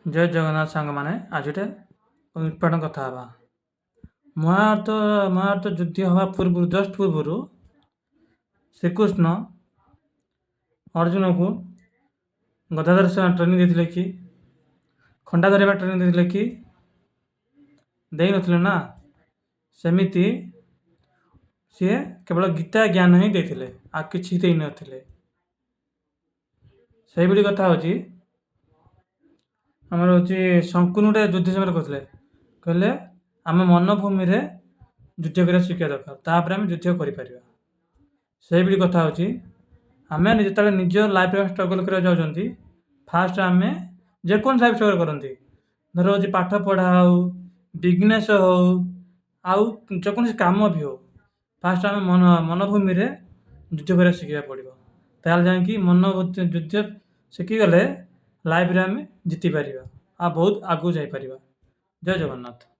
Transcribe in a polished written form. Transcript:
ଜୟ ଜଗନ୍ନାଥ ସାଙ୍ଗମାନେ, ଆଜି ଗୋଟେ ଇମ୍ପୋର୍ଟାଣ୍ଟ କଥା ହେବା। ମହାଭାରତ ଯୁଦ୍ଧ ହେବା ପୂର୍ବରୁ, ଜଷ୍ଟ ପୂର୍ବରୁ ଶ୍ରୀକୃଷ୍ଣ ଅର୍ଜୁନକୁ ଗଦା ଧରିବା ଟ୍ରେନିଂ ଦେଇଥିଲେ କି, ଖଣ୍ଡା ଧରିବା ଟ୍ରେନିଂ ଦେଇଥିଲେ କି? ଦେଇନଥିଲେ ନା। ସେମିତି ସିଏ କେବଳ ଗୀତା ଜ୍ଞାନ ହିଁ ଦେଇଥିଲେ, ଆଉ କିଛି ଦେଇନଥିଲେ। ସେଇଭଳି କଥା ହେଉଛି ଆମର ହେଉଛି ଶଙ୍କୁନି ଗୋଟେ ଯୁଦ୍ଧ ସମୟରେ କହୁଥିଲେ, କହିଲେ ଆମ ମନଭୂମିରେ ଯୁଦ୍ଧ କରିବା ଶିଖିବା ଦରକାର, ତାପରେ ଆମେ ଯୁଦ୍ଧ କରିପାରିବା। ସେଇଭଳି କଥା ହେଉଛି, ଆମେ ଯେତେବେଳେ ନିଜ ଲାଇଫ୍ରେ ଷ୍ଟ୍ରଗଲ୍ କରିବାକୁ ଯାଉଛନ୍ତି, ଫାଷ୍ଟ ଆମେ ଯେକୌଣସି ଲାଇଫ୍ ଷ୍ଟ୍ରଗଲ୍ କରନ୍ତି, ଧର ହେଉଛି ପାଠ ପଢ଼ା ହେଉ, ବିଜନେସ୍ ହେଉ, ଆଉ ଯେକୌଣସି କାମ ବି ହେଉ, ଫାଷ୍ଟ ଆମେ ମନଭୂମିରେ ଯୁଦ୍ଧ କରିବା ଶିଖିବାକୁ ପଡ଼ିବ। ତାହେଲେ ଯାଇକି ମନ ଯୁଦ୍ଧ ଶିଖିଗଲେ ଲାଇଫ୍ରେ ଆମେ ଜିତିପାରିବା ଆଉ ବହୁତ ଆଗକୁ ଯାଇପାରିବା। ଜୟ ଜଗନ୍ନାଥ।